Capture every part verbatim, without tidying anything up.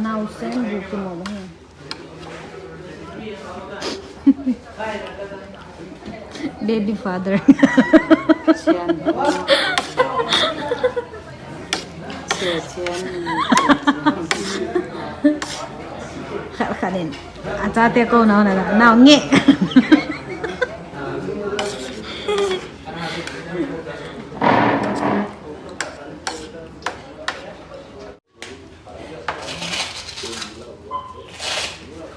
Nao sen bu ki mo ba hi. Baby father. Chian. Chia chian. Khat khat in. Achate ko nao na nao nge.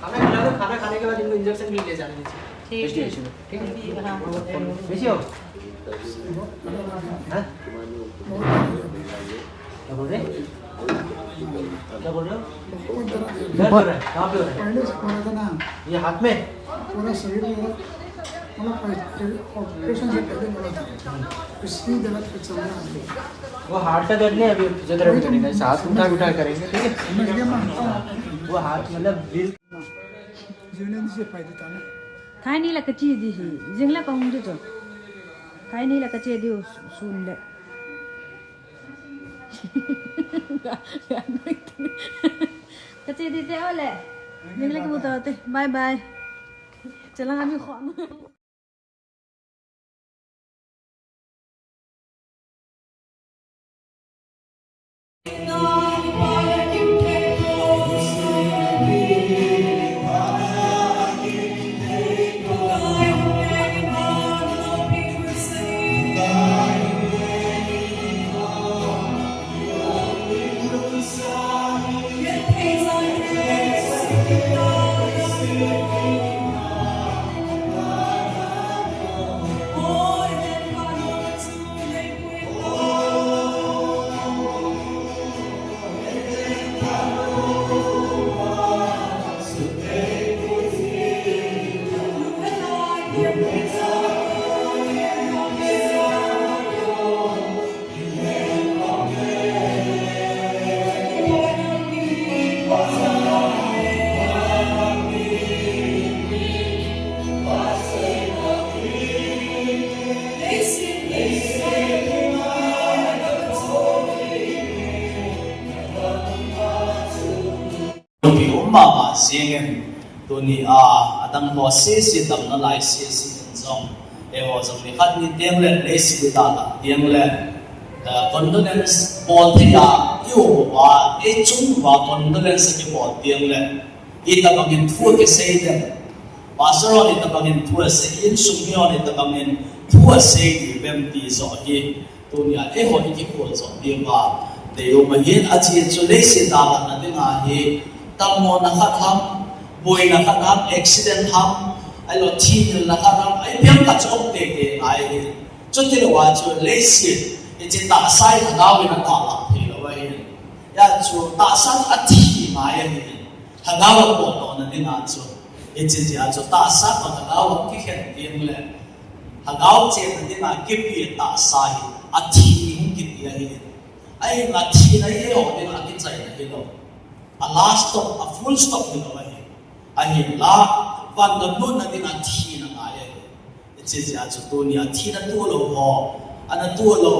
खाना खिला दो, खाना खाने के बाद इनको इंजेक्शन भी ले जाना नीचे। ठीक है। ठीक है। हाँ। कैसे हो? हाँ? क्या बोल रहे? क्या बोल रहे हो? बहुत दर्द है। दर्द हो रहा है? कहाँ पे हो रहा है? पहले से हो रहा था ना। ये हाथ में? पूरा शरीर में, मतलब, ऑपरेशन से पहले बोला था। इसकी दर्द पे चल रहा है। वो हार्ट का दर्द नहीं, अभी फिजियोथेरेपी करेंगे, साथ उठा उठा करेंगे, ठीक है? समझ गया मैं। वो हाथ मतलब दिल Junior ni se pai di ta na. Thaini la kache di hi, jing la kahung di chu. Thaini la kache di u sun le. Kache di te o le. Jing la kamu ta te. Bye bye. Chalang ami khon. Nupi um mama jingin, tuni a, adang ho sese, damna lai sese in jong, eiho jong nikhat ni teng le, leiset a lah teng le, eh, condolence bol thei a, i um uva, i chung uva condolence kibol teng le, itobang in thu kisei dem, pastor hon itobang in thu asei, insung mi hon itobang in thu asei dem ti joh hi, Tunia eiho i kikhol joh diuva, deium ahin, ache chu leiset a lah na dinga hi, tamona khat ham, boina khat ham, accident ham, ahilou thina khat ham, ipi ham khat chu um teitei ngai ahi. Chuti louva chu leiset, hiche tahsa hi lhagao in atahlang thei lou ahi. Hijeh chun tahsa chu athi ngai ahi. Lhagao a potdohna dinga chu, hiche jeh a chu tahsa toh lhagao a kikhen teng le, lhagao chenna dinga kipe tahsa hi, athi hung kiti ahi. Ahinla thina hi eiho dinga kichaina hilou. A last stop, a full stop hilou ahi. Ahinla, vangam lutna dinga thina ngai ahi. Hiche jeh a chu tunia thina tuh lou ho, ana tuh lou,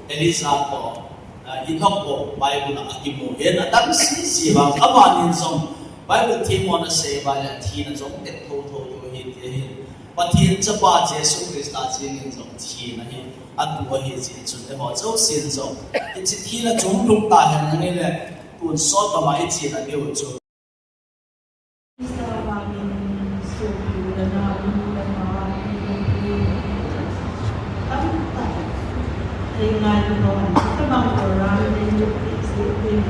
Elijah toh, ah, Enoch ho Bible a kimu ahin, adang sese vang, amanin jong Bible themmo in asei uva ahile thina jong tet thotho diu ahi ti ahi. Pathen Chapa Jesu Christa jengin jong thina hi atuh ahi jeh chun eiho jousen jong hiche thina chu hung lhung tahen lang hile, tonsot gam a ichena diu chu. Isa vangin sopi u le nao u le pa u le pi u tamtah ei ngai u hon, tabang program ding u ti si ding,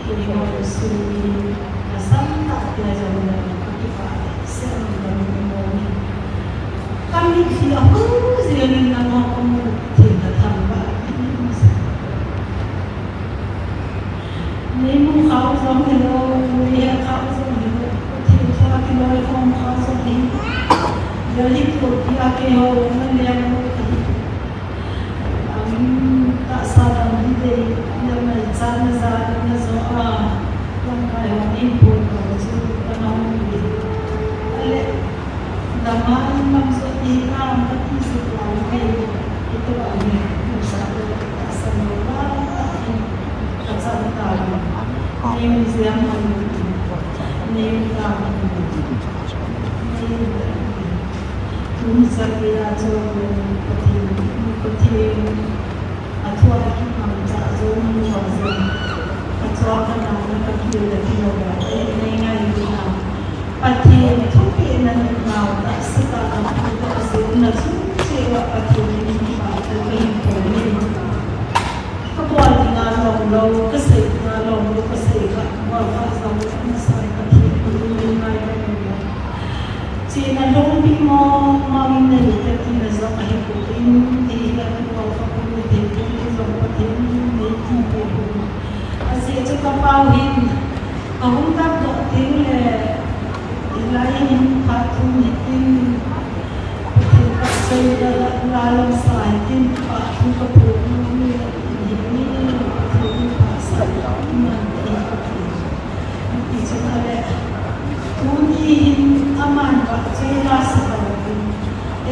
kei hon sumi asam tah tia jong le akipah seh ding u hi. Ka mitlhi a hu jingin nangho kamu thei kathangvah. Neimu khao jong hilou, neihet khao jong hilou, Pathen thua kiloikhom khao jong hilou. Delhi topi a keiho naleng u kahi. Ang tahsa dang didei, namai chan naja, najo a, lamkai hon eiphon kho chu kana hung hi. Ale, Dama in lam jot hi na, kati jeh uva ngai, ito a nge, nusa to, tahsan lou va, tahsan, kachan ta, nge, Siam man, nei ta, nei, tun sa kei a chon, Pathen, Pathen, a thu a kimangcha jong, nu a jong, a chon a na, na ka kil le kilo ba, ei, nei ngai na. Pathen thupeh na nei nau ta, sa ta na, na ka jong na chu, che wa Pathen ni ba, ta ka hin ko ni. Ka bol dinga lom lou, ka sei dinga lom lou, ka sei kha, bol kha jong, na sa ka thi, ka lu min mai ka lu. Chena lungpi mo, mo in nei ka tina jong ahi ko in, ei la ka bol kha ko ni te ko ni jong Pathen nei ti pe ko. Ajeh chu ka pau hin, ka hung kap doh teng le, ei la in phat thum ni tin, Pathen ka sei la, la, la lam sa hi tin, pa thu ka pu ni, ni, ni, Pathen ka sa, man, ti chun ale, tuni hin aman vahchoi la sa ka lo in,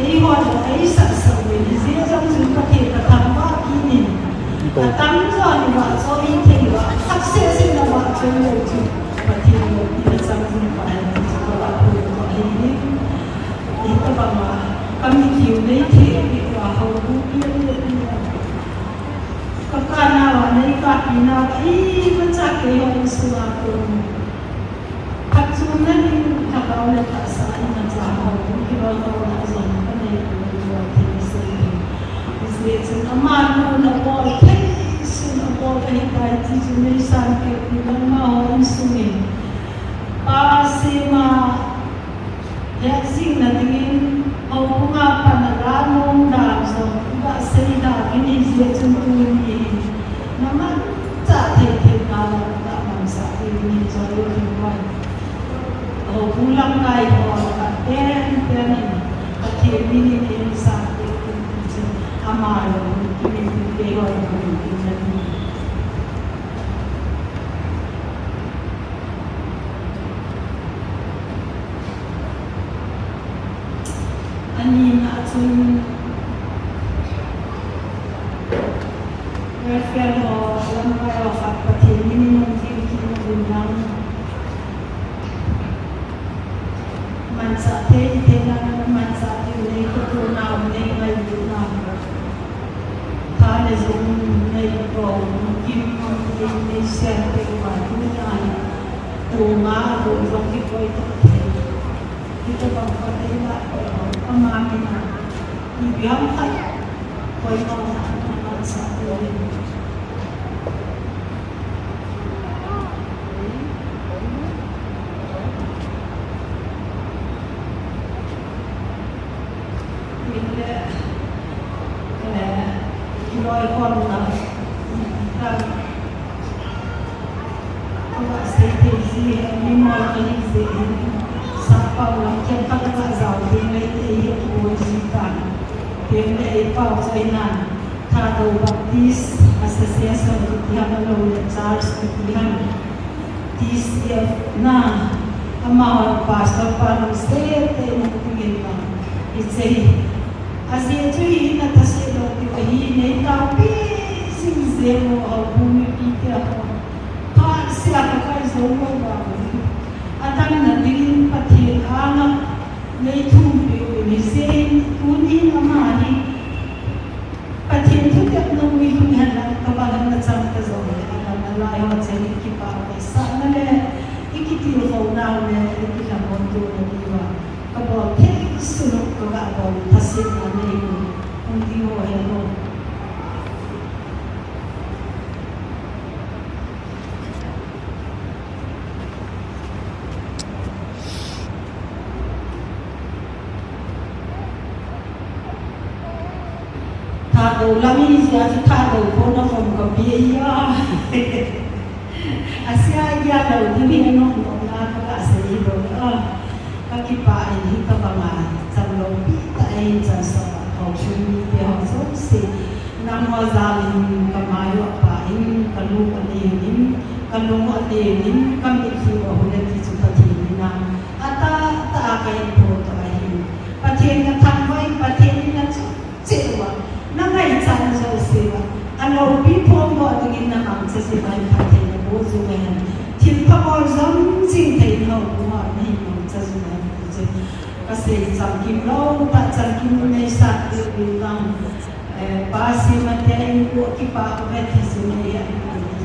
ei ho lo, ei sa sa ve, ni jeh jong chun Pathen ka thangvah kit in, atam jo ni vahchoi thei va, success in na vahchoi lo chu, Pathen lo, ti na chang jing pa, ti chu ka va phu, ka va hin, Hitabanga, ka mithiu nei thei, ka houbung pia le pia. Ka kana va nei ka pina va, imacha keiho insunga kon. Phatchomna ding lhagao le tahsa imacha houbung kiloi ho la jong ka nei ko, ko thei sei. Hijeh chun amanu na bol thei, sun a bol ka hitai ti chu nei san kei ko, nangma ho insung in. Pa sema, Lhehsing na dingin, houbunga pan a la nom dan jong, i ga sei dan, i nei jeh chun tuni hi, na manchah thei thei na la, na manchah thei ni jong lo thei wan. Houbung lamkai ho, ka pen pen in, Pathen min in ei sang thei thei chun, ama lo, ki min in keiho, ki min in na ni. Ani na chun, Rafael ho, lamkai ho khat Pathen min in hung thim thim na ding lang. Manchah thei thei na, manchah thei nei ka tu na, nei ngai tu na. Tha le jong nei ko, kim mong nei, nei siam thei ma tu na. Tu ma, tu jong ki koi ta thei. Hitabang Pathen la ko, ama min a. Ipi ham khat, koima, ama sa ko. Min le, eh, kiloi khom na, ka Ka va sei thei ji, mimol ka hi jeh hin, sap pau lam khen khat ka jao teng le ei hi kiboi ji tan. Teng le ei pau chai nan, Thadou Baptist Association kiti ham, ahilou le Church kiti ham, T C F na, amaho pastor pa lungset tah in hung tung in lang, hiche hi. Ajeh chu hi na thase lou tiu ahi, nei taopi jing jeng u, houbung mipi te ho. Phat sea ka kai jou lou vang u hi. Atamna dingin Pathen anga nei thum peh u hi, hijeh in tuni hin ama hi Pathen thutepna u hi lhung hen lang, ka va hen na chang ta jong le, alam a lai ho chen in kipah ngaisahna le, i kitilkhouna u le, i kilhamon tona diuva. Ka bol thei sunu ka ga bol, thasetna nei u, hung ding ho hen o. Thadou lam i jeh a chu Thadou pon a khom ka pi a. Asia i dia lo ding hi, anop nop na ka ga sei hi bou a. Ka kipah in, hitabanga chan loupi tah in chan sot a houbung mite ho jouse, nangho jal in ka mai u a pah in, ka lu a leng in, ka lung u a leng in, ka mitlhi u a hun e ti chu Pathen min a, atahtah a ka hin phongdoh ahi. Pathen ka thangvah in, Pathen in a chu cheh uva, na ngaichat na jouse uva, aloupi phongdoh dingin na mangcha jeh uva hin Pathen in aboh jing hen. Thil phabol jong jing thei lou, mo, ni mo, cha jing lou, cha. Ka sei cham kim lou, ta cham kim nei sa ti pi lang. Eh, pa si ma te in ko ki pa ko he ti si nei ya,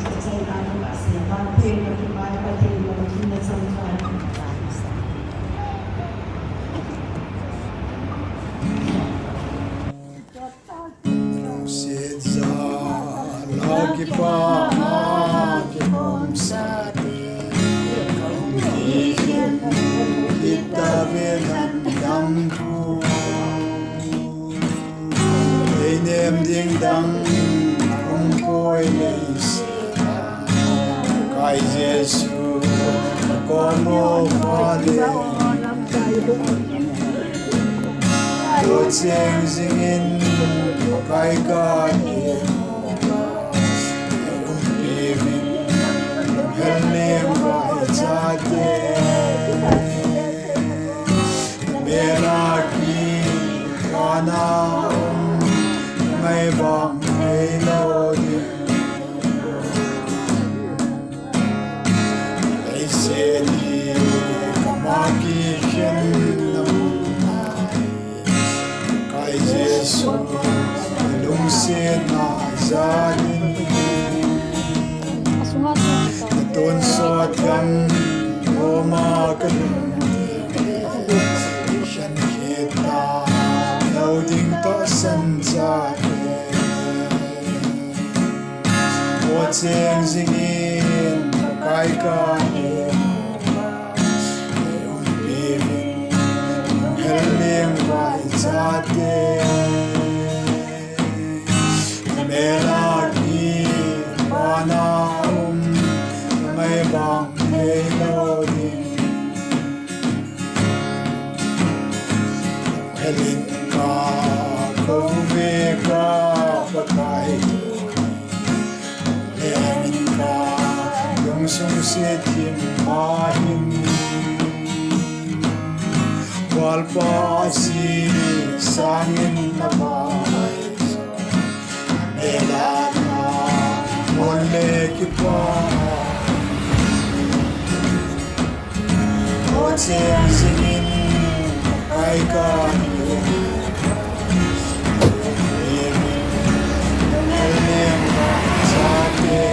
cha cha na ko ka sei ba te ka ki pa ka te ko ki na chang ka. Lungset jal a kipah a kikhom sate, ka um hi hin, kit tave nan dam poi. Ei nem ding dang um poi, nei sei a, Pakai Jesu, ka kom mo pha le. Tua cheng jingin Pakai ka ngen, umpi vin, hel leng vai chate. Mel a kipana um, ngai bang hei lou ding. Leiset hi kama kikhen na mun ahi. Pakai Jesu, lungsetna jal in. Na tonsot gam koma ka lungthim. Khen khit ta lou ding tahsan chate. Tua cheng jingin Pakai ka ngen, umpi vin, hel leng vai chate. Mel a kipana um, ngai bang hei lou ding. Helin ka kou ve ka Pakai. Helin ka lungsung se thim ma hin. Valpa si sangin na vai. Mel a na mon le kipah. Tua cheng jingin Pakai ka ngen, hel leng vai chate.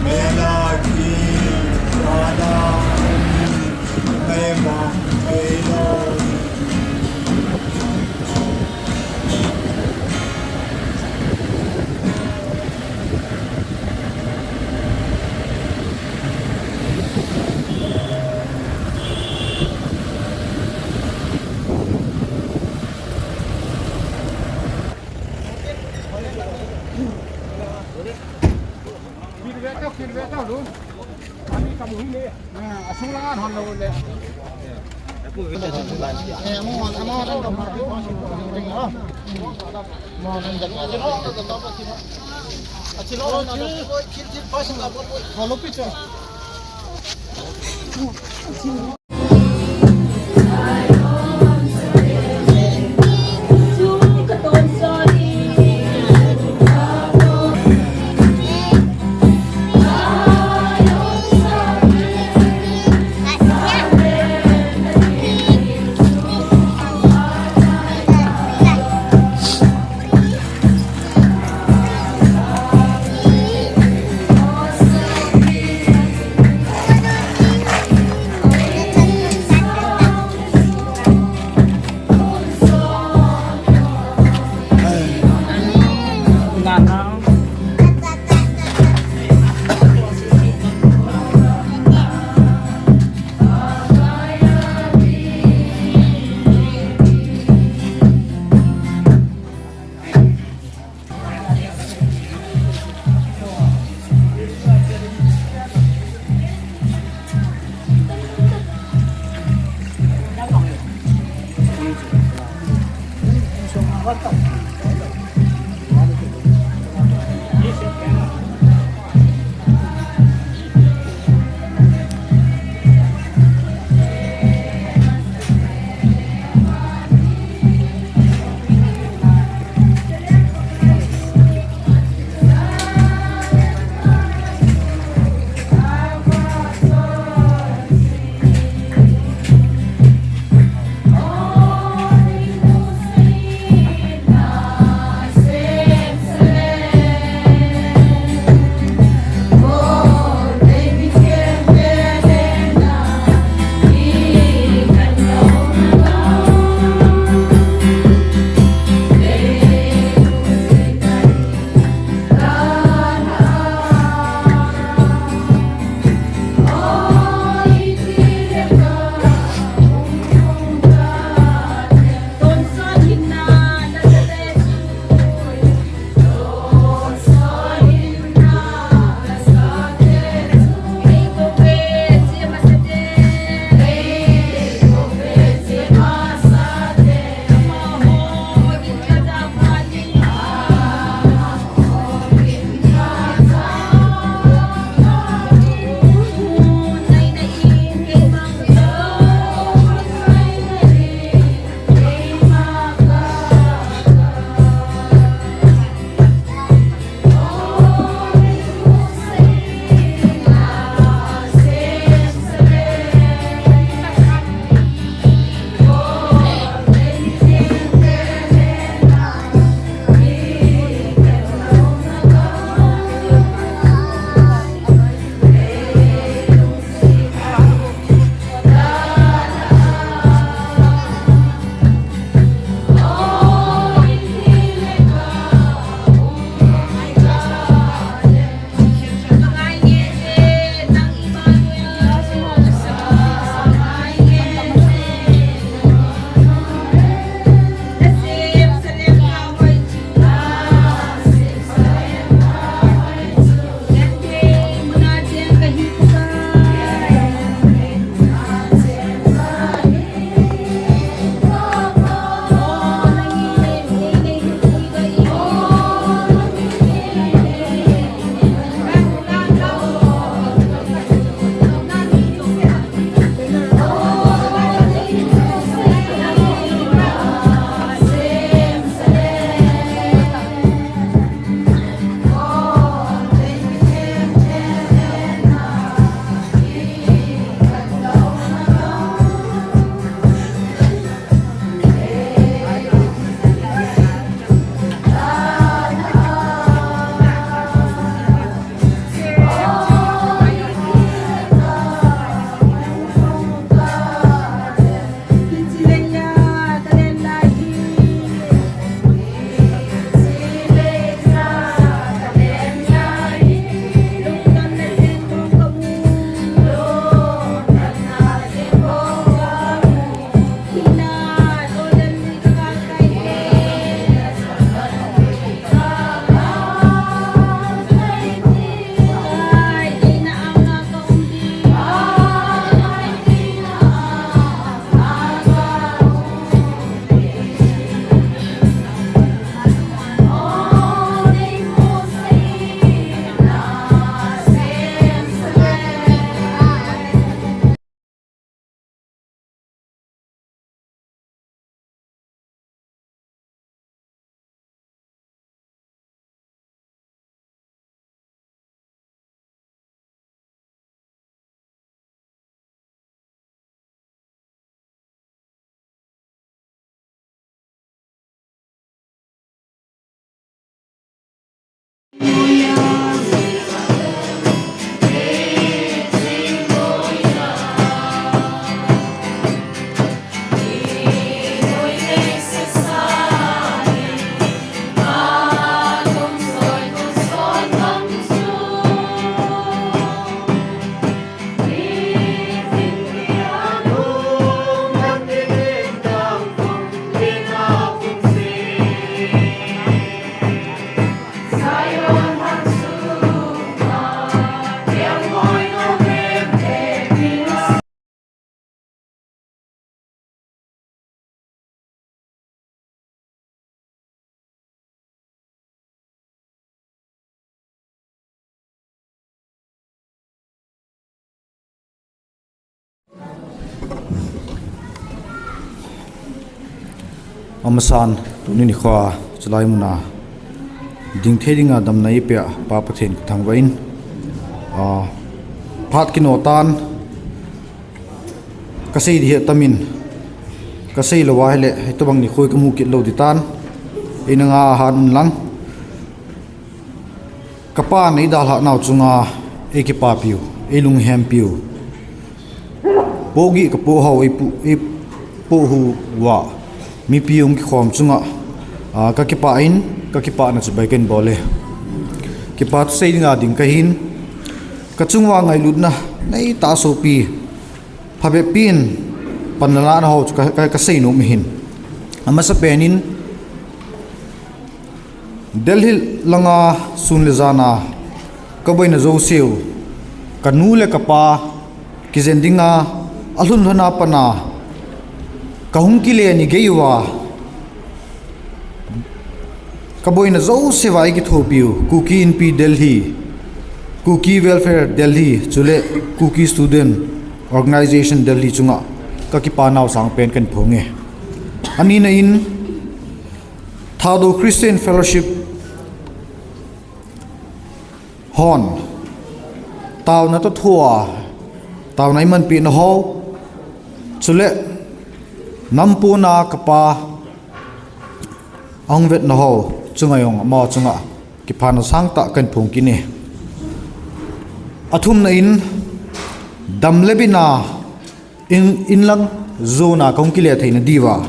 Mel a kipana um, ngai bang hei lou. Amasan, tuni nikho a, chulai muna dingthei dinga damna eipeh a Pa Pathen kathangvah in, ah, phat kino tan, kasei ding hi atamin, kasei lou ahile, hitobang nikho hi kamu kit lou ding tan, eina nga ahan un lang. Kapan eidalhah nau chunga eikipapiu, eilunghempiu, pohgih kapoh hou, eipoh, eipoh hu uva mipi hung kikhom chunga, ah, kakipah in, kakipahna chibai kahin bol e. Kipa thu sei dinga ding kahin, kachunguva ngailutna neitah sopi, phabep in panna lahna ho chu ka, ka, kasei nom ahin. Amasapen in, Delhi langa sun le jan a kaboina jouseu, kanu le kapa kijen dinga alhun lhona pat a kahung kile ni geiuva, kaboina jouseuva eikithopiu Kuki Inpi Delhi, Kuki Welfare Delhi, chule Kuki Student Organisation Delhi chunga kakipa nau sangpen kahin phong e. Anina in, Thadou Christian Fellowship hon taona toh thoa, taona eimanpeh nau ho, chule nampuna kapa ahung vet nau ho chunga jong, amaho chunga kipana sangtah kahin phong kit e. Athumna in, dam le bitna in, inlang jona kahung kile theina diuva,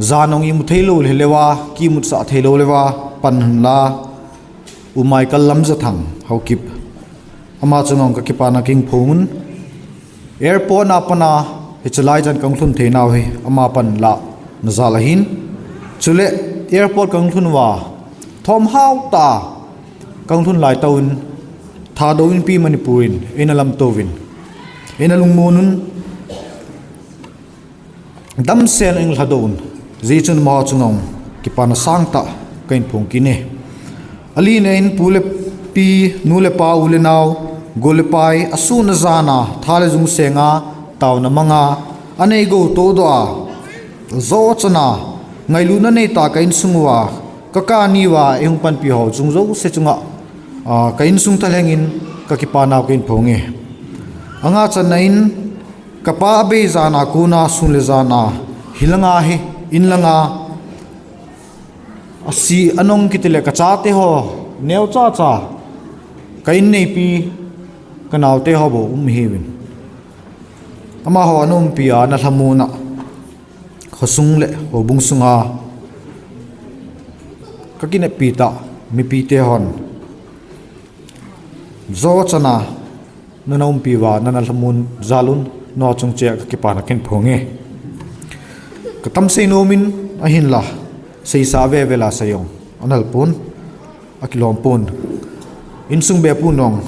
jan hung imu thei lou le leuva, kimutsah thei lou leuva pan hen la, U Michael Lamjathang Haokip, ama chunga kakipana kahin phong un. Airport a pat a hiche lai chan kahung lhun thei nau hi ama panlahna jal ahin. Chule airport kahung lhun uva, thomhao tah a kahung lhun lai tah un, Thadou Inpi Manipur in eina lamto uvin, eina lungmon un, damsel in eina lhadoh un, hijeh chun amaho chunga jong kipana sangtah kahin phong kit e. Alina in, pu le pi, nu le pa, u le nao, gol le pai, asun ajan a tha le jung senga, taona manga, anei gou tohdoh a, jo chan a ngailutna neitah a ka insung uva, kakap ni uva eihung panpi ho chung jouse chunga, ah, ka insung thalheng in kakipa nau kahin phong e. Anga channa in, kapa abei jan a kona sun le jan a, hilanga hi, inlanga, asi anung kiti le kachate ho, neocha cha, ka inneipi, kanaote ho bou um ahiuvin. Amaho ana umpi a, ana lhamon a, khosung le houbung sunga kakineppi tah mipite hon jo chan a nana umpi uva, nana lhamon jal un, nangho chung cheh a kakipana kahin phong e. Katam sei nom in ahinla, seisah veve la sei jong ana lhung pon, akilom pon. Insung beppu nung,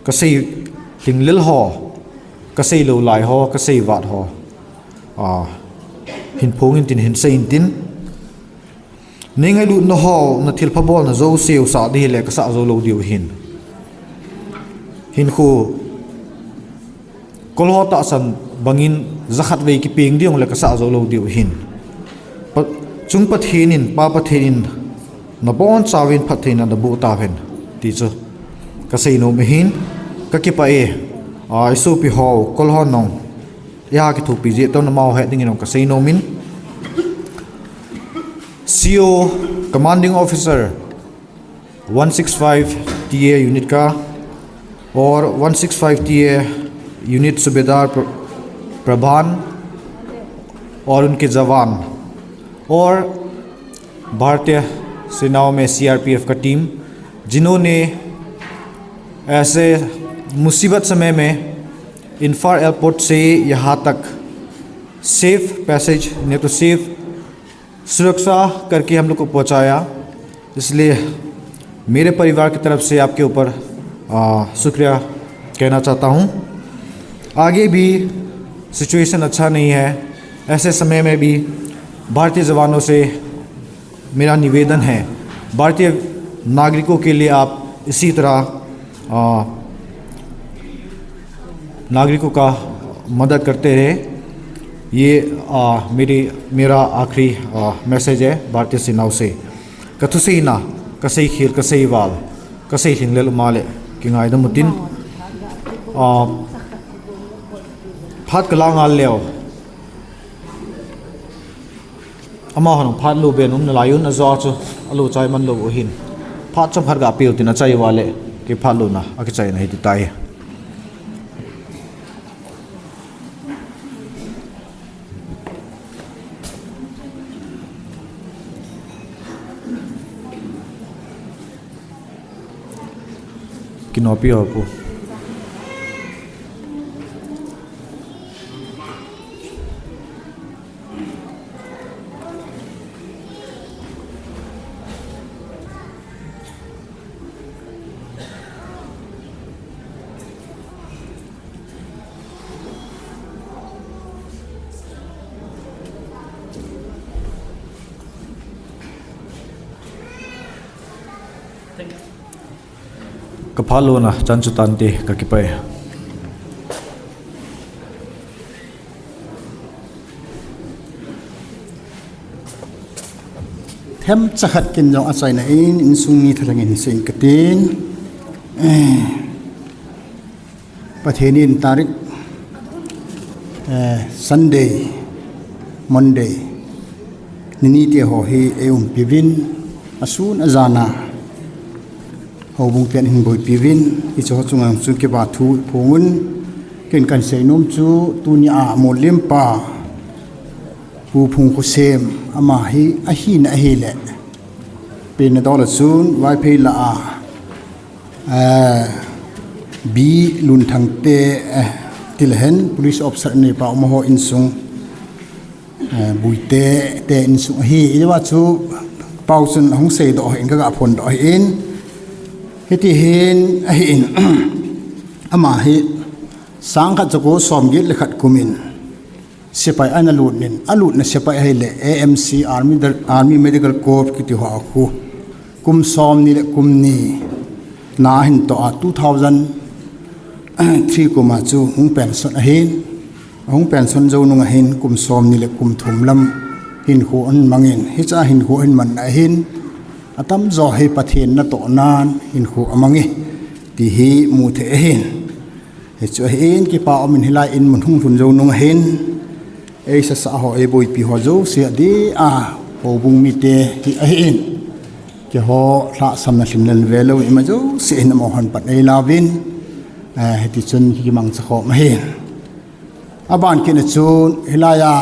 kasei lhinglel ho, kasei lou lai ho, kasei vat ho, ah, hin phong intin, hin sei intin. Nei ngailutna ho, nathilpha bolna jouse u sah ding hile kasah jou lou diu ahin. Hinkho kol ho tahsan bangin jakhat vei kipeng ding jongle kasah jou lou diu ahin. Pa, Chung Pathen in, Pa Pathen in, nabonchauvin phattheina naboh tauhen, ti chu kasei nom ahin, kakipah e. A, isopi ho, kol hon jong eiha kithopi jeh toh amaho het dingin jong kasei nom in, C O, Commanding Officer, one six five T A unit का और one six five T A unit सूबेदार प्र-, प्रधान और उनके जवान और भारतीय सेनाओं में C R P F का टीम, जिन्होंने ऐसे मुसीबत समय में इम्फाल एयरपोर्ट से यहाँ तक सेफ पैसेज, नहीं तो सेफ सुरक्षा करके हम लोग को पहुंचाया, इसलिए मेरे परिवार की तरफ से आपके ऊपर, आ, शुक्रिया कहना चाहता हूं। आगे भी सिचुएशन अच्छा नहीं है, ऐसे समय में भी भारतीय जवानों से मेरा निवेदन है, भारतीय नागरिकों के लिए आप इसी तरह, आ, नागरिकों का मदद करते रहे। ये, आ, मेरी, मेरा आखिरी, आ, मैसेज है भारतीय सेनाओं से। Ka thusei na, ka seikhel, ka seival, ka seilhinglel um a le, kingaidam utin. A, phat ka la ngal leu. Amahon phat lo ben um nalai un, ajo chu alo chai man lou u hin. Phat chomkhat ga peh utin, achai uva le, kei phat lona akichaina hi ti tai. Kinopi ho pu. Ka phat lona chan chu tante, ka kipah e. Themcha khat ken jong achaina in, insung mi thalheng in sei katin. Eh. Pathen in tarik, eh, Sunday, Monday, nini te ho hi eiumpi uvin, asun ajan a houbung ten eiboipi uvin, hiche ho chunga chu kipa thu phong un. Ken kahin seinom chu tunia Mollim pa Pu Phungkhosem, ama hi ahina ahile, penna dol a chun Vaiphei lah a, eh, B Lunthangte, eh, tilhen police officer neipa um ho insung, eh, Buite te insung ahi. Ijeh a chu pao chun ahung seidoh ahin, kaga phondoh ahin. Hiti hin ahin, ama hi sangkhat jako somget le khat kum in sepai ana lut in, alutna sepai ahile A M C Army, Army Medical Corps kiti ho a khu kum somni le kum ni na ahin toh a, two thousand three kum a chu hung pension ahin. Ahung pension jou nung ahin kum somni le kum thum lam hinkho ahin mangin, hiche a hinkho ahin manna ahin, atamjo hi Pathen natoh nan hinkho amang e, ti hi mu thei ahin. Hichu ahin, kipa um in hilai in mun hung lhun jou nung ahin, eisasa ho, eiboipi ho jouse adeh a, houbung mite hi ahin, keiho lhahsamna lhinlel velou ima jouse hin amahon pan eilauvin, eh, hiti chun kimangcha khom ahin. Aban kit a chun hilai a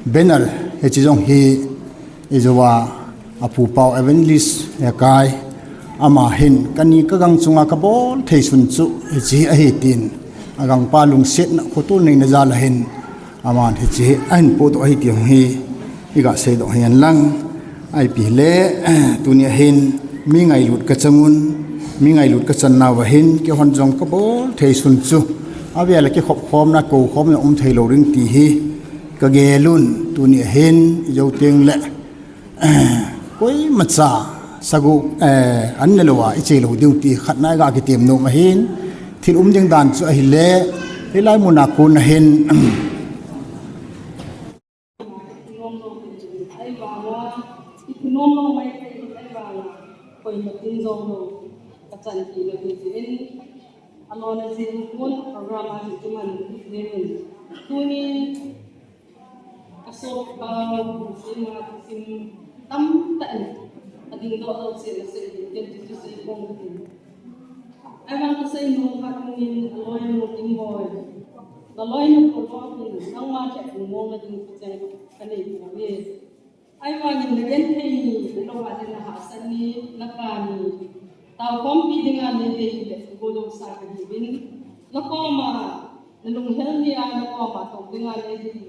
banner hiche jong hi ijouva apu pau Evangelist Hekai, ama hin kani kagang chunga kabol thei sun chu hiche hi ahi tin, agangpa lungsetna khotol neina jal a hin, aman hiche hi ahin podoh ahi ti jong hi iga seidoh ahi henlang. Ipi hile, tunia hin mi ngailut kachang un, mi ngailut kachan nauva hin keihon jong kabol thei sun chu avel a kikhop khomna, kou khomna um theilou ding ti hi kagel un. Tunia hin ijou teng le, koimacha sagoh, eh, an neilou a iche lou diu ti khatna iga kitem nom ahin, thil um ding dan chu ahile, hilai muna kon a hin, Ahivanga, ithunom lou maithei ahivanga, koima tin jong lou, kachan kit lou ding jeh in, alona jing un program a chu kiman jing in. Tuni, kasopi pau, sim a, sim tamtah in, adingdoh lou seh, seh, tin, tin, tin, tin, tin, tin. Ahivang kasei nom khat in, aloinu Kingboi. Naloinu Kingboi in, nangma khet mong na ding kachang kanei pouve. Ahivangin nagenthei ni, nalung a ding nahahsat ni, napa ni. Taokhompi dinga nei dei le, gojousa kahiuvin. Nakoma, nalunghel ni a, nakoma, tong dinga nei dei le,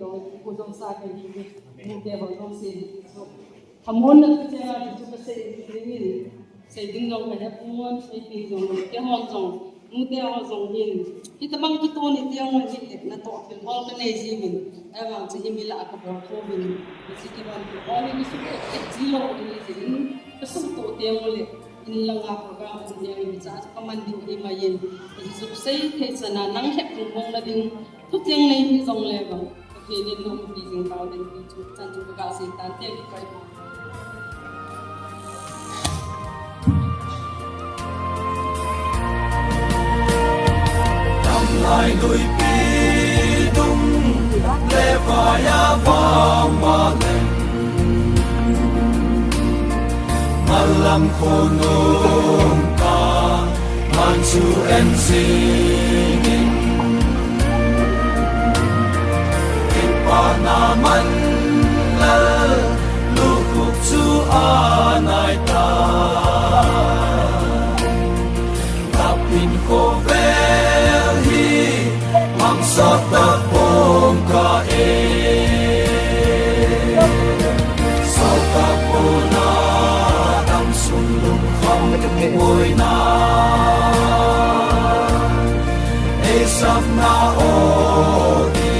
gojousa kahiuvin. Mute ho jouse. So, Khamonna kichenga chu kasei dingin, sei ding jong kahepon, ipi jong, keihon jong, nute ho jong hin, hitabang kitoh ni teng hin, natoh thil bol kanei jiuvin, ahivang chu himi lah a kabol thouvin, hiche kibang thil bol hi kasuhtoh kit jilou ahi jeh in, kasuhtoh teng uleh, in langa program ahin neiyin, hiche chu kaman diu ahi mai in, hiche chu sei thei chan a, nang het thei bang na ding, Thutheng lei hi jong le vang, Pathen in hung pi jing tau den ti chu, chan chu ka ga sei tan te ki pai. Tamlai lui pi dung le vai a vang ma leng, malam khonung ka man chu en singin, kipana man lal lukhup chu anai ta. Tapin khovel hi mang sot ta pom ka e. Sot ta pona dam sung lum kham boina. Ei sapna o di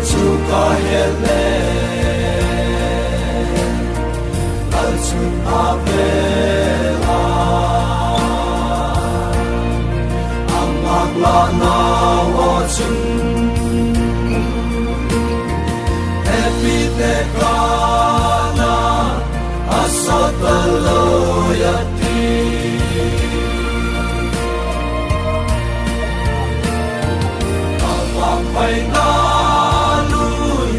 chu ka he le. Kalchut a vela, ang aklana o chun, happy te kana, asot a lo ya ti. Apak pai na lui,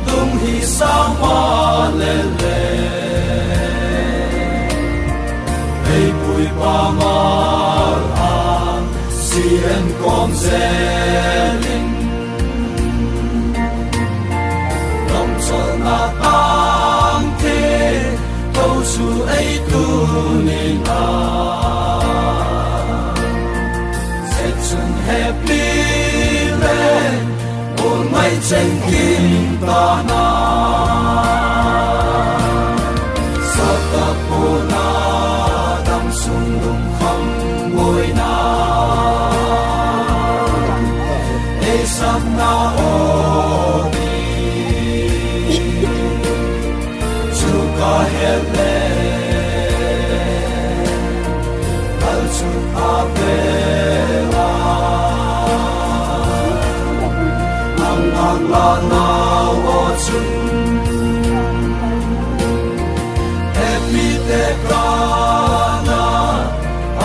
tung hi sa ma le le. Ei pui pa mal a, si en kom zelin. Lom chol na tang the, to chu ei tu ni na. Sechun happy le, bul mai cheng kim ta na. Sot ta pona dam sung lum kham boina. Ei sapna o di chu ka he le. Kalchut a vela, ang aklana o chun, happy te kana,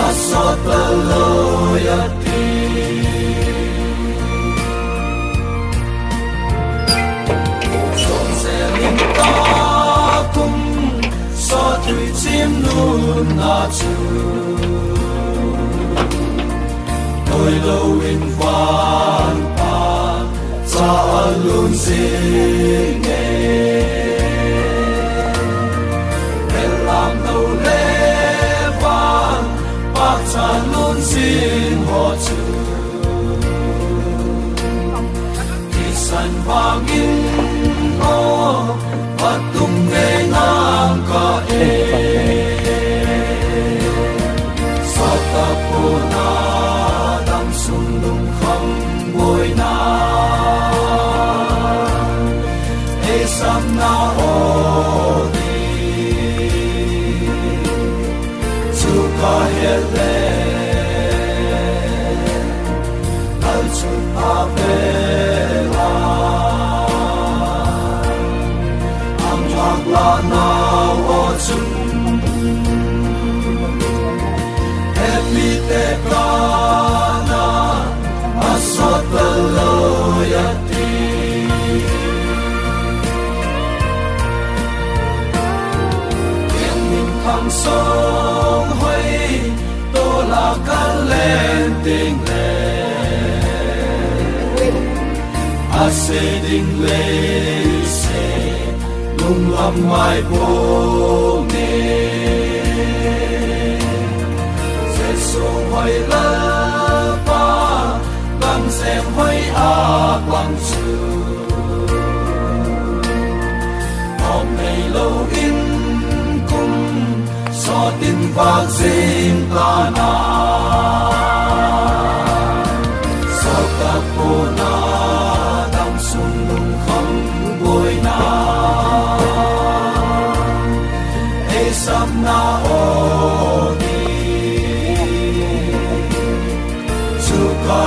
asot a lo ya ti. Sot selin ta kum, sot thui chim nun na chu. Noi lo in van pa, cha a lun sing e. Belam no le van, pa cha lun sing ho chu. Kisan vangin o, vatung ve nang ka e. Sot ta pona dam sung lum kham boina. Ei sapna o di chu ka he le. Kalchut a vela, ang aklana o chun, happy te kana, asot a lo ya ti. Ken min thang song hoi, to la ka len ding le. A se ding le se, lung lam mai bo ne. Se so hoi la pa, bang se hoi a bang chu. Om nei lo in kum, sot in vak zing ta na. Sot ta pona dam sung lum kham boina. Ei sapna o di chu ka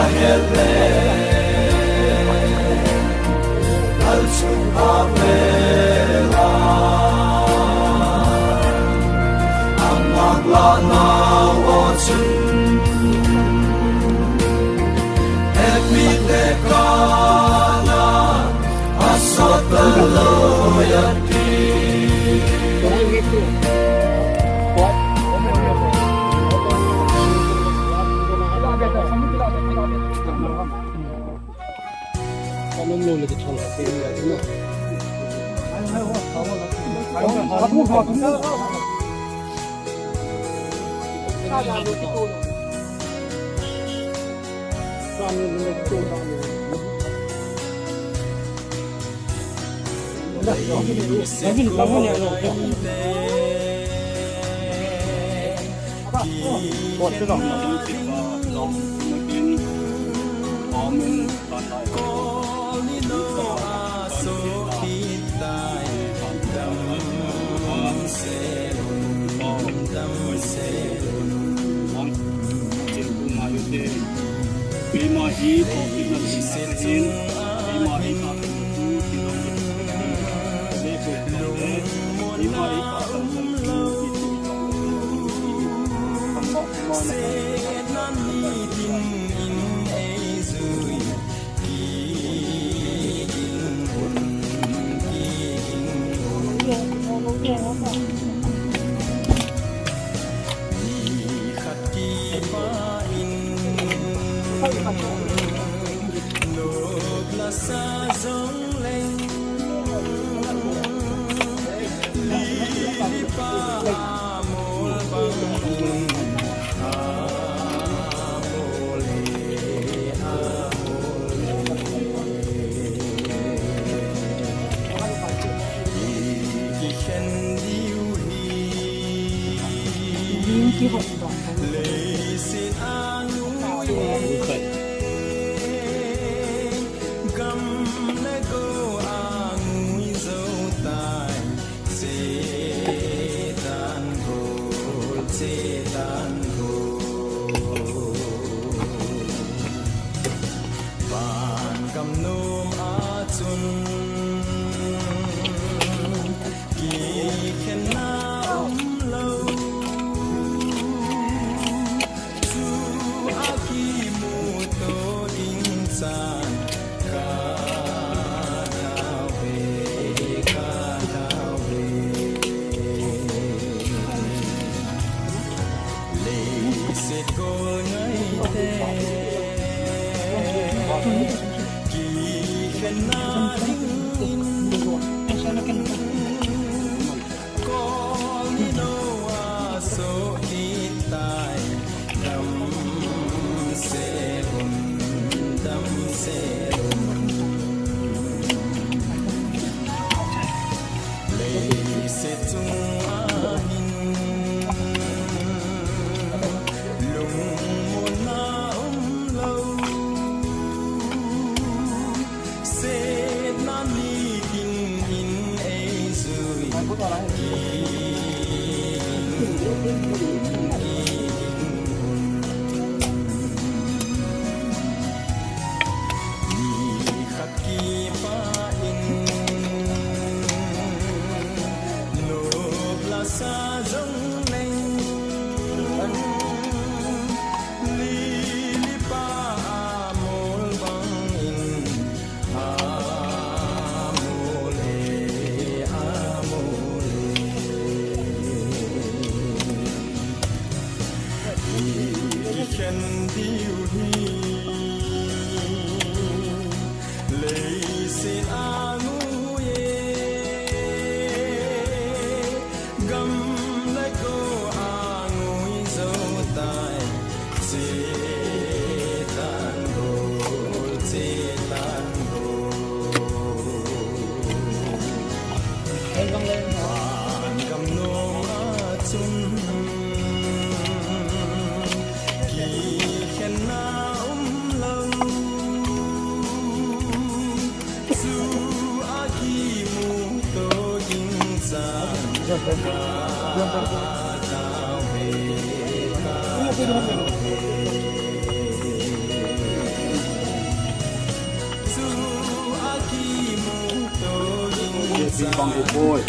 Bang hi poi,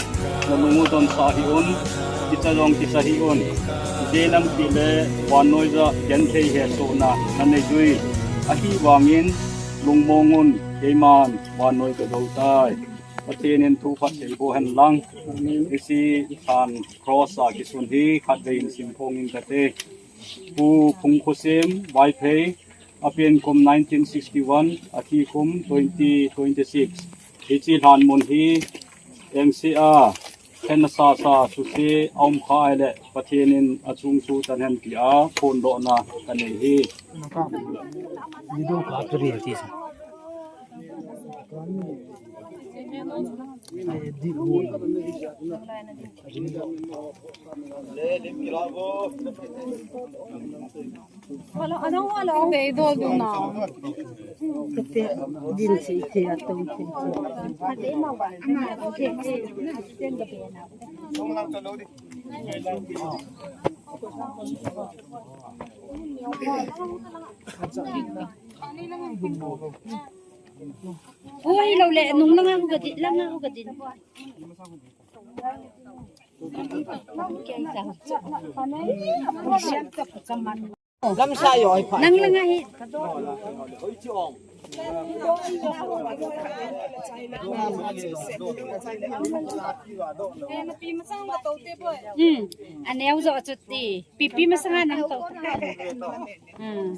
na lung u donsa hih un, kicha jong kicha hih un. Ijeh inem itile vannoi a genthei hesohna nanei diu ahi. Ahivangin lungmong un, keiman vannoi kadou tai. Pathen in thu phatthei boh hen lang. Hiche lhan cross a kisun hi khatvei in simphong inge kati. Pu Phungkhosim Vaiphei, apen kum nineteen sixty-one, athi kum twenty twenty-six. Hiche lhan mun hi, Engse a, Khen sa sa suse aum kha le Pathen in achung chu chan hen tia phondohna kanei hi. Oi, lo le, nung langa ko gadin, langa ko gadin. Lamsa yo ai pha. Nang langa hi. Hmm. Aneu jo chu ti. Pipi masanga nang to. Hmm.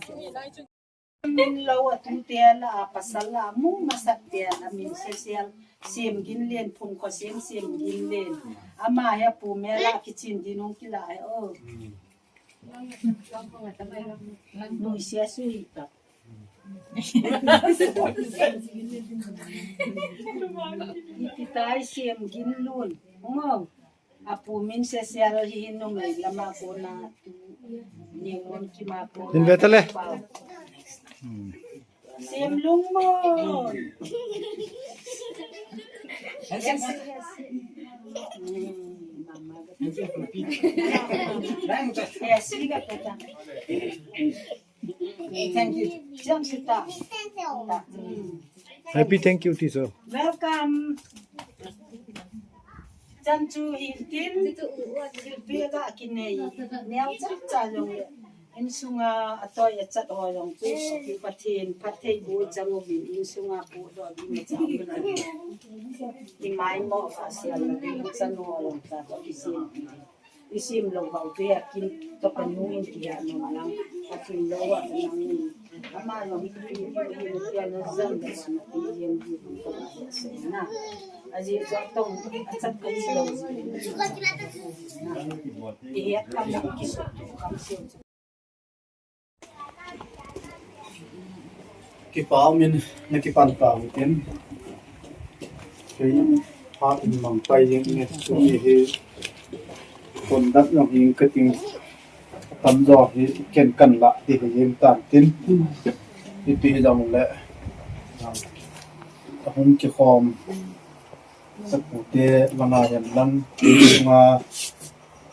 Min lo a tute la a pasal la a mu masat te la min sesel sem gin len phung kho sem sem gin len. Ama he pu me la kichin dinung kila he o. Nui sia sui ta. Iti tai sem gin lun. Ngo. Apu min sesel hi numei lama kona tu. Ni mon ki ma kona. Hin ve ta le. Sem lung mo. Yes, we got that. Thank you. Jam sita. Happy thank you, teacher. Welcome. Chan chu hin tin, thilpeh ga kinei, neo cha cha jong le. Insunga atoi achat ho jong chu, Pathen phattheiboh chang uvin, insunga pohdoh ding chang uvin. Imaimo kha sial na ding chan ho jong cha chu kisim. Isim lou vang tu ya kin to ka nu in ki ya no lang. A tui lou a ka nang in. Ama lou hi ki ki ki ki ya no zan da sma ti yen di ko ka ba se na. A ji to tong a chat ka ni lou ji. Ti ya ka mo ki so tu kam se. Kipa umin, na kipan pa utin. Kei phat in mang pai jing ne, tuni hi kondat jong hi kating, tam jo hi ken kan la ti hi jing tan tin. Ipi jong le, ahung kikhom, sapute langa hen lang, nga,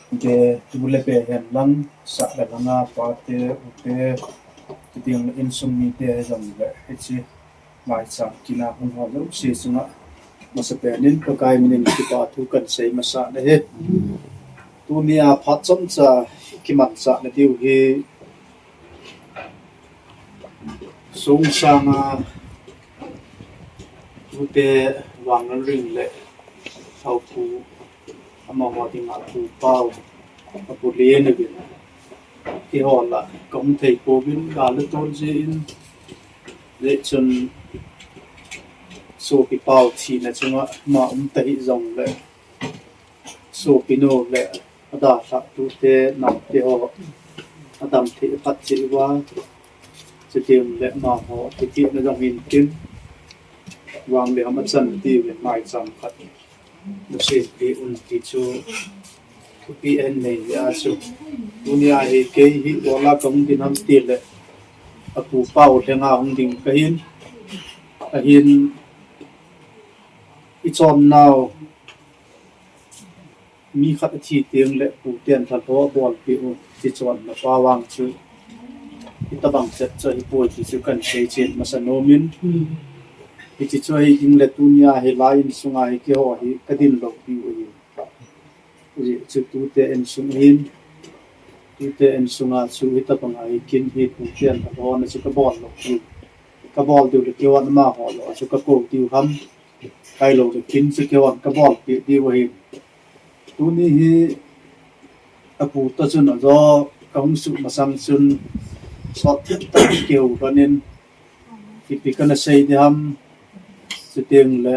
Te, tu le pe hen lang, sa le langa, pa te, u te, ti ding le insung mite jong le, hiche, maicham kina hung ho jouse chunga, masapen in Pakai min in kipa thu kan sei masa na hi. Tuni a phat chomcha, kimanchah na diu hi, Sungsanga, tute Vanlalring le Thaupu, amaho dinga pu pau, apu len uvin. Keiho la, kahung thei pouvin, gal le tol jeh in, le chun sopi pau thina chunga, ama um ta hih jong le, Sopinu le adalhah tute naote ho adam thei aphat cheh uva, chuteng le amaho thupeh na jong hin tin, vang le ham achan tiuvin maicham khat na sempi un ti chu thupeh ahin nei a chu. Tunia hi kei hi ola kahung ding ham tile apu pau lhenga hung ding kahin, ahin ichonnau Mi khat athi teng le pu ten lhalho abolpeh u, ti chonna pa vang chu, hitabang chet chu ahipoi ti chu kan seichen masa nomin. Hiti chu ahi ding le tunia hi lai insunga hi keiho hi kadin lou diu ahi. Hijeh chu tute insung ahin, tute insunga chu hitabanga hi kin hi pu ten lhalhona chu kabol lou diu. Kabol diu le keiho amaho lou chu kakou diu ham. Kailou le kin chu keiho kabolpeh diu ahi. Tuni hi apu toh chun ajo kahung suh masang chun sot thet tah keu lhonin ipi kana sei ding ham, chuteng le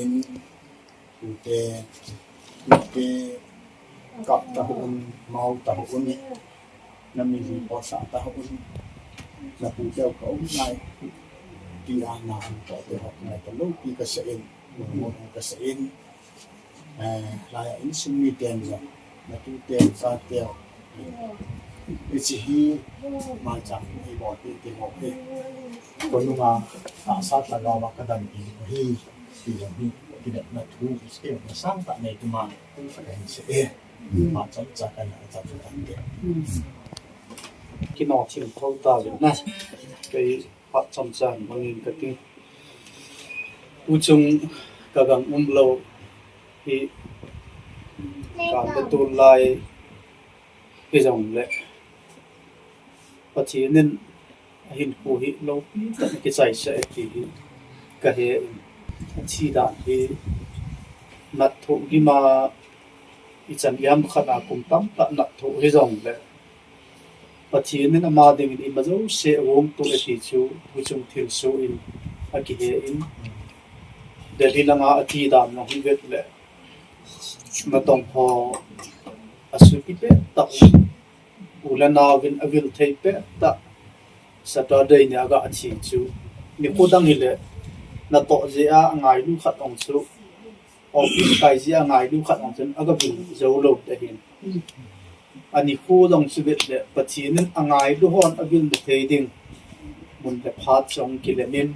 In, ute, ute, kap ta hun, mau ta hun, na mi li po sa ta hun, na pu teu ka um nai, ti a na an to te hok nai ta lo pi ka sa in, mo ka sa in, eh, lai a in sum mi ten ja, na tu ten sa teu, Hiche hi, maicham hi bol ti ti ho hi. Konunga, tahsa lhagao a ka dam ti hi, ti jong hi, kinepna thu, kisei na sangtah nei tuma, ka hin sei e. Maicham cha ka na cha chu tan te. Kino thim tho ta ve na. Kei phat chomcha hin mangin kati. Tuchung ka gang umlou hi, ka le tulai, Hijongle, Pathen in ahinkho hi loupi tah in akichaisah e ti hi kahe in, athi dan hi natthoh gima ichan iham khat a kum tamtah natthoh hijongle, Pathen in ama dingin ima jouse agong to e ti chu, tuchung thilsoh in akihe in, Delhi langa athi dan jong hi vet le, natong ho asuhpi pettah, u le naovin avil thei pettah, Saturday ni a aga thi chu, nikho dang hile, natoh jeh a angailu khat ong chu, office kai jeh a angailu khat ong chun aga vil jou lou ta hin. Anikho jong chu vet le, Pathen in angailu hon avilna thei ding mun le phat jong kilem in,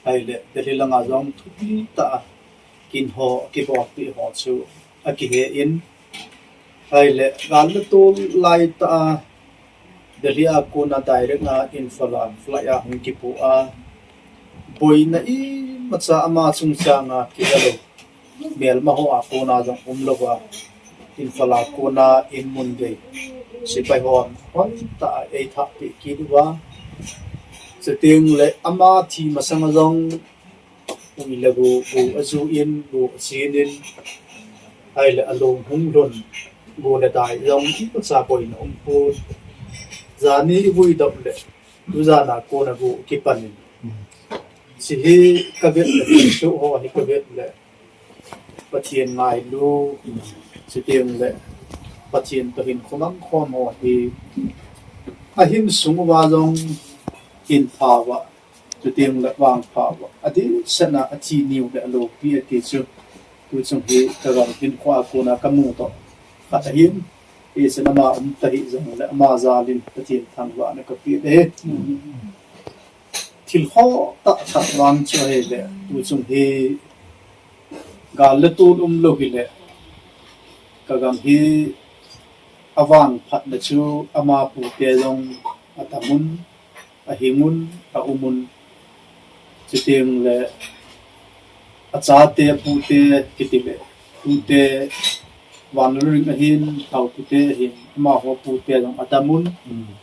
ahile, Delhi langa jong thupi tah a kin ho, kibolpi ho chu akihe in, ahile, gal le tol lai tah a, Delhi a kona direct a Imphal a flight a hung kipo a, boina imacha ama chungchang a kihe lou, melma ho a kona jong umlou a, Imphal a kona in mun gei, sepai hon hoitah a eithah peh kit uva, chuteng le ama thi masang a jong, ui le go, go aju in, go achen in, ahile along hung lhun, go le dai jong imacha boina umpon. Jani ivui doh le, tujan a kona go kipan in. Hiche hi kavet le, thilsoh ho hi kavet le, Pathen ngailu, chuteng le, Pathen toh hinkho mang khom ho hi, ahinsung uva jong, hinpha uva, chuteng le vangpha uva, adehset a athi niu le aloupi ati chu, tuchung hi ka gam hinkho a kona kamu toh khat ahin, hichun ama um ta hih jongle ama jal in Pathen thangvahna kapeh e. Thil khoh tah khat vang chu ahile, tuchung hi gal le tol umlou hile, ka gam hi avangphatna chu ama pute jong atam un, ahing un, aum un, chuteng le achate apute kiti le, tute Vanlalring ahin, Haopi te ahin, amaho pute jong adamun,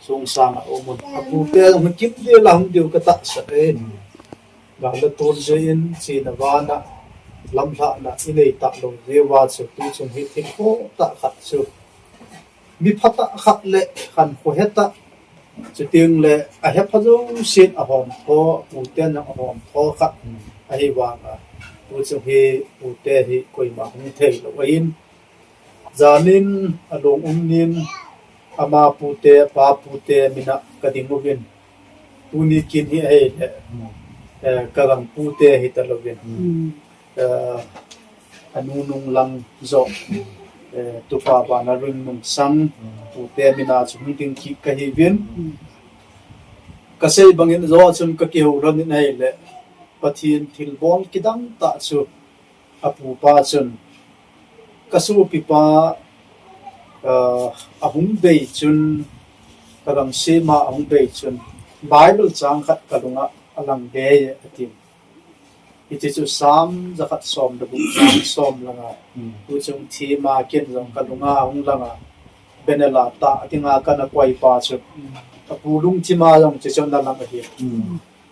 sungsang a umun. Apute jong hi kipdel a hung diu katahsan e. Gal le tol jeh in, chena vana, lamlhahna inei talou jeh uva chu, tuchung hi thil khohtah khat chu. Mi phatah khat le khankho hetah, chuteng le ahepha jousen ahomtho, puten jong ahomtho khat ahi vanga, tuchung hi pute hi koima hung theilou ahin. Janin along um nin, ama pute, apa pute mina kading uvin. Tuni kin hi ahile, eh, kagang pute hitalouvin. Eh, anu nung lang jo, eh, tupa Vanlalring nungsang, pute mina chu hung ding kit kahiuvin. Kasei bangin jo chun kakihou lhonin ahile, Pathen thilbol kidang tah chu, apupa chun, kasopipa, ah, ahung bei chun, kagang sema ahung bei chun, Bible chang khat kalunga alang bei e, atin. Hiche chu Sam jakhat som le gup, chang som le nga. Tuchung thima kin jong kalunga ahung langa, Benela tah dinga kana koipa chu, apu lungthima jong hiche chu ana lang ahi.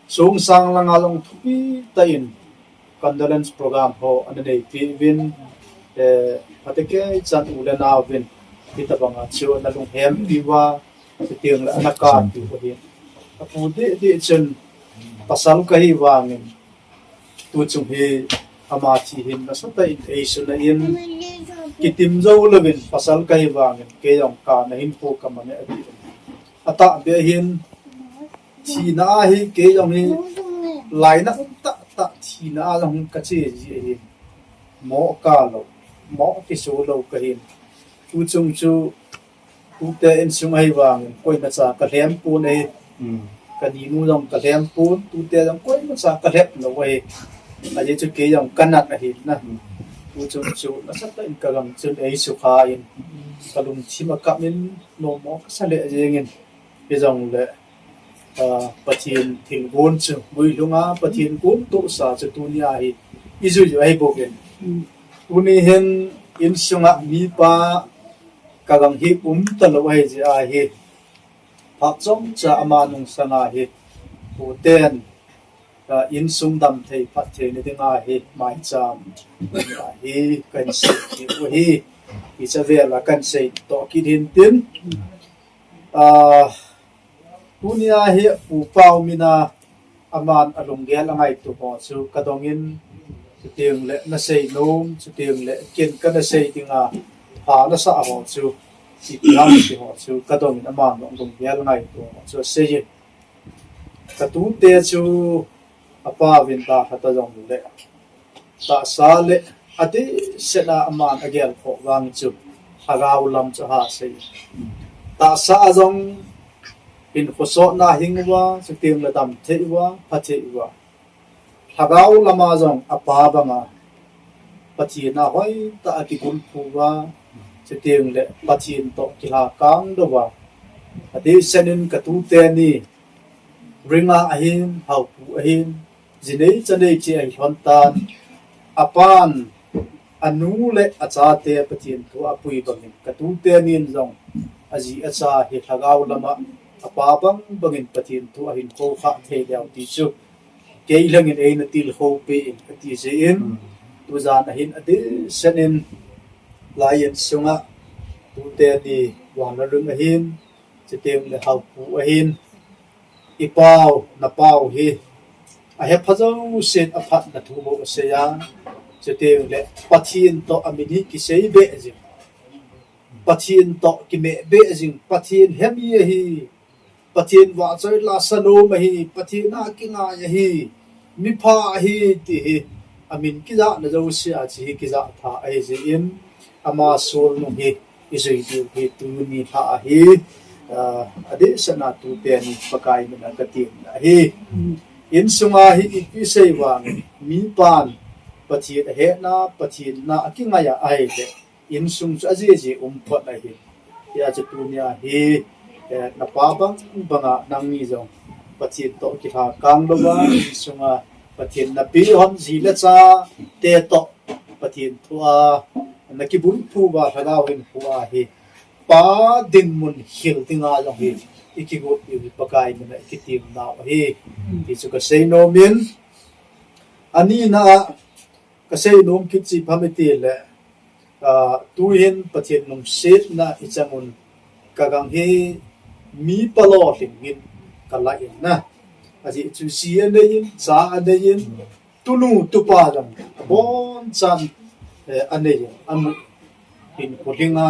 Sungsang langa jong thupi tah in condolence program ho ana neipi uvin, eh, phatecha chan u le naovin, hitobanga chu ana lunghempi uva, chuteng le ana kappi u ahin. Apu dehdeh chun, pasal kahi vangin, tuchung hi ama thi hin nasatah in eisuna in, kitim jou louvin pasal kahi vangin, kei jong kana hinkho kamang e, atin. Atahbeh hin, thina a hi kei jong hi lainat um tahtah thina a jong kache ji ahin. Mo kalou, mo kiso lou kahin. Tuchung chu, tute insung ahi vangin, koimacha kalhem pon ahi. Kaninu jong kalhem pon, tute jong koimacha kalhep lou ahi. Ajeh chu kei jong kanat ahin na. Tuchung chu, nasatah in kagang chun eisukha in, kalungthim akap in, nommo kasa lheh jengin. Hijongle, ah, Pathen thilgon chu, guilhunga Pathen gon tohsa chu tunia hi ijui u ahibouvin. Tuni hin insunga mipa kagang hi umtalou ahijeh ahi, phat chomcha ama nungsanga hi, puten, ah, insung damthei phattheina dinga hi maicham ahi kahin sei kit u ahi. Hiche vela kahin sei toh kit hintin. Ah, tunia hi Pu Pau mina aman alunggel angaito ho chu kadongin, chuteng le nasei nom, chuteng le ken kana sei dinga pha nasah ho chu, ipi ham ti ho chu kadongin aman alunggel angaito ho chu aseiyin. Katute chu apa uvin dalha ta jongle, tahsa le adehset a aman agelkhoh vang chu lhagao lam chu ahasei. Tahsa a jong hinkho sotna hing uva, chuteng le damthei uva, phathei uva. Lhagao lama jong apa banga Pathen a hoitah a kigulphu uva, chuteng le Pathen toh kilhakang louva. Adehset in katute ni, Ringa ahin, Haopu ahin, jinei chanei che ahi lhon tan. Apan, anu le achate Pathen thu apui bangin, katute nin jong aji acha hi lhagao lama apa bang bangin Pathen thu ahin khoukhah thei leu ti chu, kei lhengin eina tilkhou peh in ati jeh in, tujan ahin adehset in, lai insunga tute ni Vanlalring ahin, chuteng le Haopu ahin, ipau, napau hi ahepha jousen aphatna thu bou asei a, chuteng le Pathen toh amin hi kisei beh jing, Pathen toh kimeh beh jing, Pathen hemi ahi, Pathen vahchoi lasa nom ahi, Pathen a kingai ahi, mipha ahi ti hi amin kijahna jouse a hiche hi kijah tha ahi jeh in, ama solnung hi ijui diu hi tuni lha ahi. Ah, adehset a tute ni Pakai mina katemna ahi. Insunga hi ipi sei vangin, mipan Pathen ahetna, Pathen na akingai a ahile, insung chu ajiji um phot ahi. Hijeh chun tunia hi, eh, napa bang banga nangni jong Pathen toh kilhakang louva, insunga Pathen napeh hon ji le chate toh Pathen thua nakibulphu uva Lhagao Hinkho a hi Pa dinmun hil dinga jong hi ikigot diu hi Pakai mina ikitilnau ahi. Ti chu kasei nom in, anina a kasei nom kit chu ipi ham itile, ah, tuhin Pathen lungsetna ichan un kagang hi mi palolhing in kalah in na. Ajeh chu ji anei in, cha anei in, tunu tupa jong abonchan, eh, anei in, amu in, kholhinga,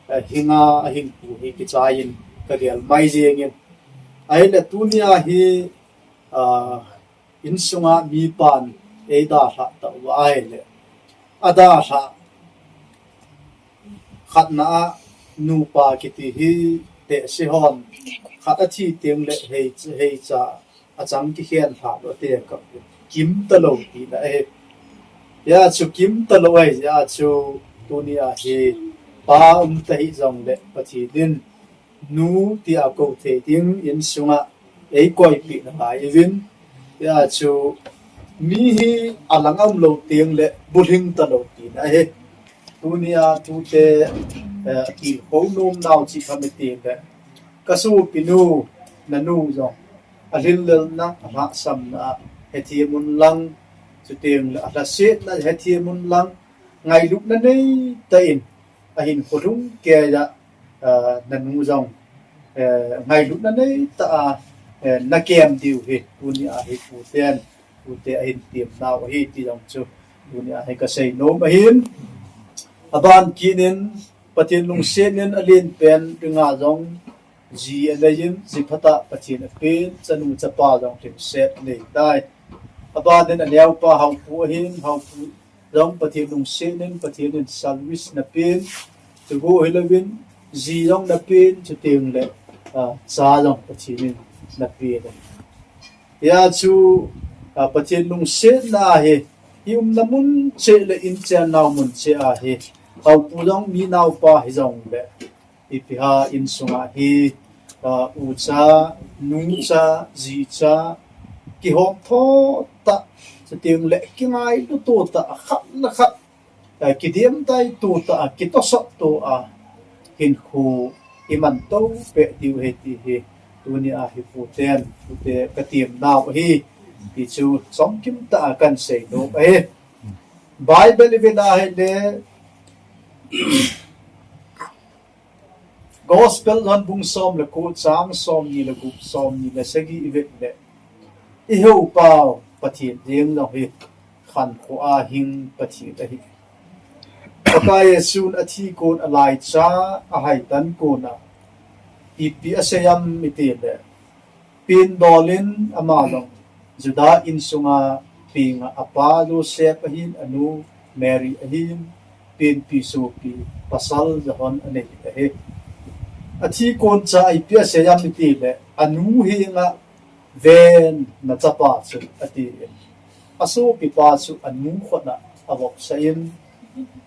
eh, hinga, ahinkho hi kichai in kagel mai jeng in. Ahile tunia hi, ah, insunga mipan eidalhah tauva ahile, adalhah khatna a nupa kiti hi tehse hon khat athi tengle hei, heicha achang kikhen lhah lou ati kap, kimtalou tina ahi. Hijeh chun kimtalou ahijeh chun tunia hi pa umta hih jongle Pathen in nu tia kou thei ding insunga eikoipeh nalai uvin. Hijeh chun mi hi alang a umlou tengle bulhing talou tina ahi. Tunia tute, eh, kikhounom nau chu ipi ham itile, kasopinu, nanu jong alhinlelna, alhahsamna a hethem un lang, chutengle alhasetna hethem un lang, ngailutna neitah in ahinkho lhung keiya, ah, nanu jong, eh, ngailutna neitah a, eh, nakem diu hi tunia hi puten, pute ahin temnau ahi ti jong chu tunia hi kasei nom ahin. Aban kit in, Pathen lungset in alenpen dinga jong ji anei in, ji phatah Pathen apen, chanu chapa jong lhingset anei tai. Aban in aneopa Haopu ahin, Haopu jong Pathen lungset in Pathen in service napen, chugu hilouvin ji jong napen, chutengle, ah, cha jong Pathen in napen. Hijeh chun, ah, Pathen lungsetna hi, i umna mun cheh le inchennau mun cheh a hi, Haopu jong mi naopa hijongle, ipi ham insunga hi, ah, ucha, nucha, jicha, kihomtho tah, chutengle kingailuto tah, khat le khat, eh, kidemtaito tah a, kitosahto a, hinkho imanto peh diu ahi ti hi tunia hi puten, pute katemnau ahi ti chu chomkim tah a kahin sei nom ahi. Bible ivet a ahile, Gospel John bung som le ko chang somni le gup, somni le sagi ivet le, i Hepau Pathen jeng jong hi khankho a hing Pathen ahi. Pakai Jesun athi kon, alaicha ahaitan kona ipi asei ham itile, pindol in ama jong Judah insunga penga apa Joseph ahin, anu Mary ahin, penpi sopi pasal Johan anei ahi. Athi koncha ipi asei ham itile, anu henga ven nachapa chu atin, asopipa chu anu khutna avopsah in,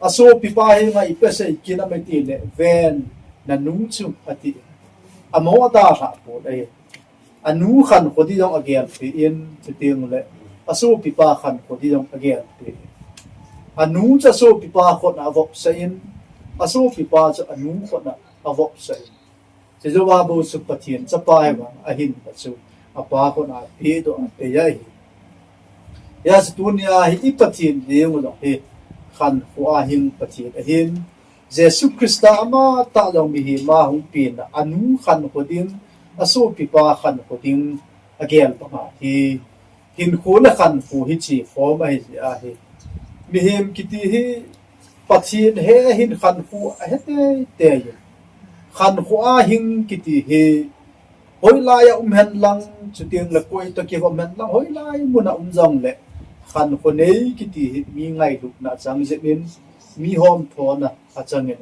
asopipa henga ipi asei kit ham itile, ven nanu chu atin, amo adalhah pon ahi. Anu khankho ding jong agelpeh in, chutengle asopipa khankho ding jong agelpeh in. Anu chu asopipa khutna avopsah in, asopipa chu anu khutna avopsah in. Chujouva bou chu Pathen chapa hi vang ahinna chu apa khutna apehdoh apeh ahi. Hijeh chun tunia hi i Pathen jeng u jong hi khankho a hing Pathen ahin, Jesu Christa amatah jong mihem a hung penna, anu khankho ding, asopipa khankho ding agel banga hi hinkho le khankho hi chekhom ahijeh ahi. Mihem kiti hi Pathen he ahin khankho ahe teitei in, khankho a hing kiti hi hoilai a um henlang, chutengle koi toh kivom henlang, hoilai mun a um jongle khankho nei kiti hi mi ngailutna achang jep in, mi homthona achang in.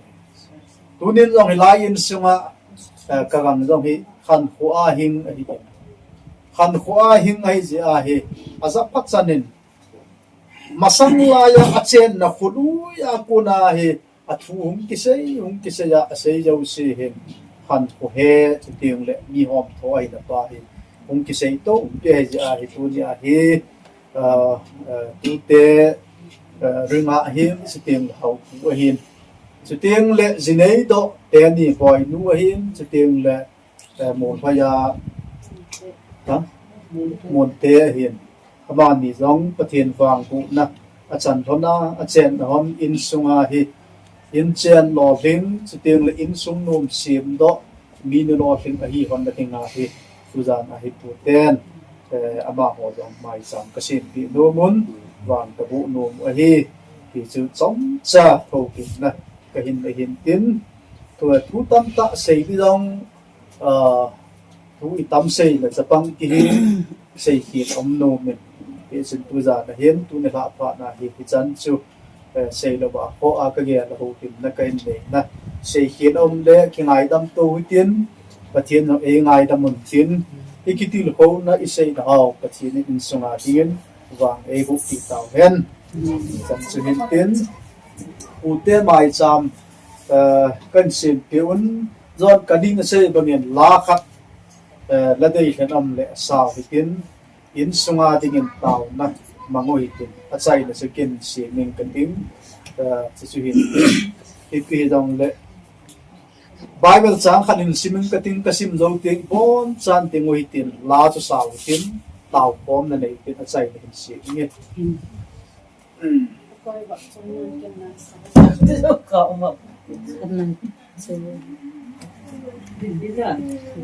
Tunin jong hilai insunga, eh, kagang jong hi khankho a hing ahi. Khankho a hing ahijeh ahi, ajaphat chan in, masang laiya achenna kholui a kona hi athu hung kisei, hung kisei a, asei jouse hin khankho he, chutengle mi homtho ahina pa hi hung kisei toh peh ahijeh ahi, tunia hi, ah, ah, tute eh, Ringa ahin, chuteng le Haupu ahin. Chuteng le Jinei doh teni Boinu ahin, chuteng le, eh, Molhoiya, ha? Monte ahin. Amani jong Pathen vangbohna achan lhon a, achenna lhon insunga hi, inchen lolhing, chuteng le insung nom semdoh, mi ni lolhing ahi lhon na dinga hi, tujan a hi Pu ten, eh, amaho jong maicham kasempeh nom un, vang kaboh nom u ahi, hichu chomcha thokimna kahin nei hin tin, tu, thu tamtah sei ding jong, ah, thu itam sei le chapang kihi, seikhel aum nom in. Hichun tujan a hin, tuni lhah phat na hi, hichan chu, eh, seilouva khoh a kagel a houlimna kahin neina. Seikhel aum le kingaidam tou hitin, Pathen jong eingaidam un tin, ikitilkhouna iseina hou, Pathen in insunga dingin vang eiboh peh tauhen. Chan chu hin tin, Pu te maicham, eh, kahin sempeh un, jon kadin asei bangin la khat, eh, la deilhen aum le asao hitin, insunga dingin taona mang u hitin, achaina chu kin sem ing kating, eh, chuchu hin, ipi hijong le, Bible chang khat hin sim ing kating, kasim jou teng, bonchan ding u hitin, la chu sao hitin, taokhomna nei hitin, achaina hin sem inge.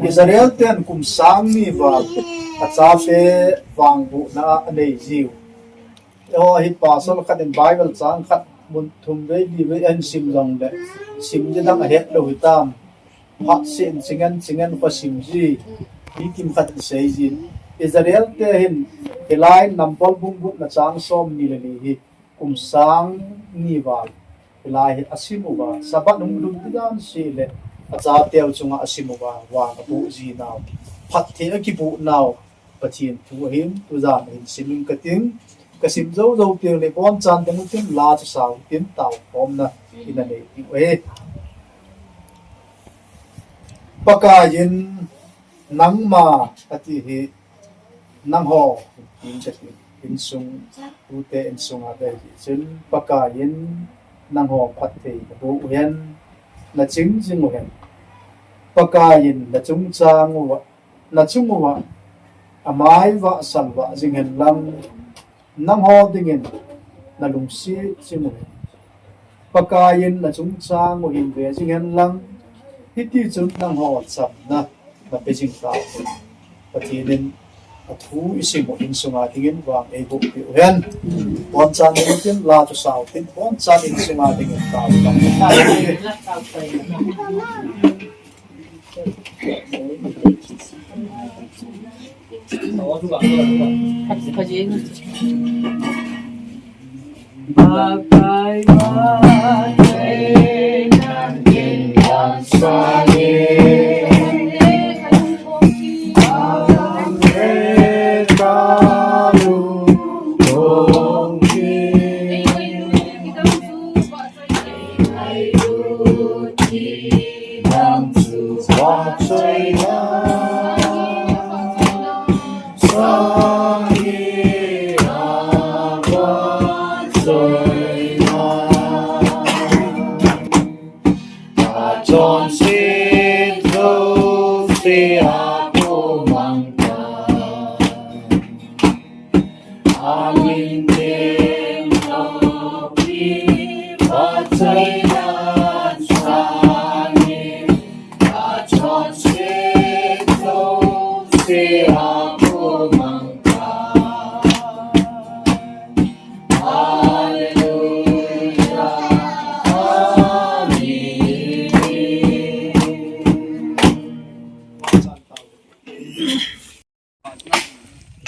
Israel ten kum sang ni val achate vangbohna anei jiu. Eiho hi pasal khat in Bible chang khat mun thum vei li vei ahin sim jongle, sim ding dang ahet lou hitam. Phat sen chingen chingen kho sim ji. Hikim khat in sei jin. Israel te hin hilai Number bung gupna chang som ni le ni hi kum sang ni val hilai hi asim uva, Sabbath hung lhun tidan seh le, achateu chunga asim uva, vang aboh ji nau, phatthei akiboh nau, Pathen thu ahin, tujan ahin sim ing kating, kasim jou jou teng le, bonchan ding u tin, la chu sao tin, taokhomna ina nei diu ahi. Pakaiyin nangma ati hi, nangho, tin kati, insung, tute insunga dei hi chun, Pakaiyin nangho phatthei naboh uhen, naching jing uhen. Pakaiyin nachung chang uva, nachung uva, amai vahsal vah jing hen lang, nangho dingin nalungset jing uhen. Pakaiyin nachungchang u hin ve jing hen lang, hiti chun nangho chamna nape jing tauhen. Pathen in athu isim u insunga dingin vang eiboh peh uhen. Bonchan ding u tin, la chu sao tin, bonchan insunga dingin tao.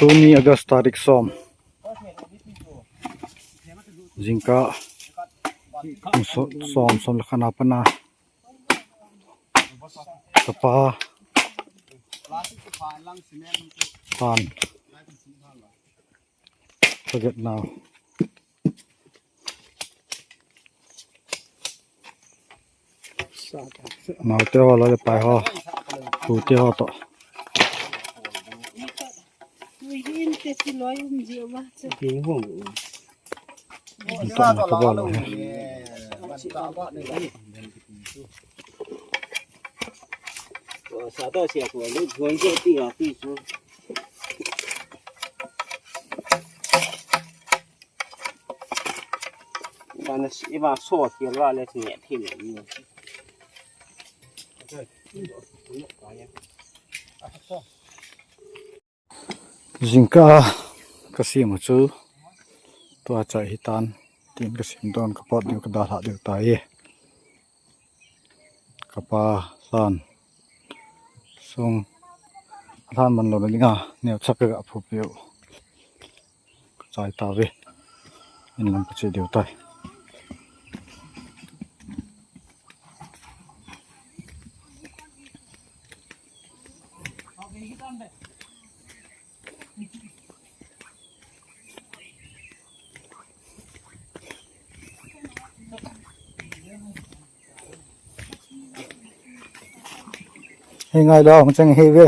Tuni August tarik som. Jingkah som, som le khat na pat a kapa pan. Forget now. Naote ho, loi le pai ho, tute ho toh. Ui, hin te si loi um ji wa che. Hin hung. Tua na ka bol lo he. Sa to sia ko le juan ke ti a ti chu. Ba na si ba so ti la le ti ne ti ne. Jingkah kasem u chu tua chai hitan, tin kasem don, kapot diu, kadalhah diu tai. Kapa lhan sung, alhan man lou na dinga neocha kaga phupiu. Kachai tauve. Inlam kache diu tai. Hei ngai lo, hung chang hei ve.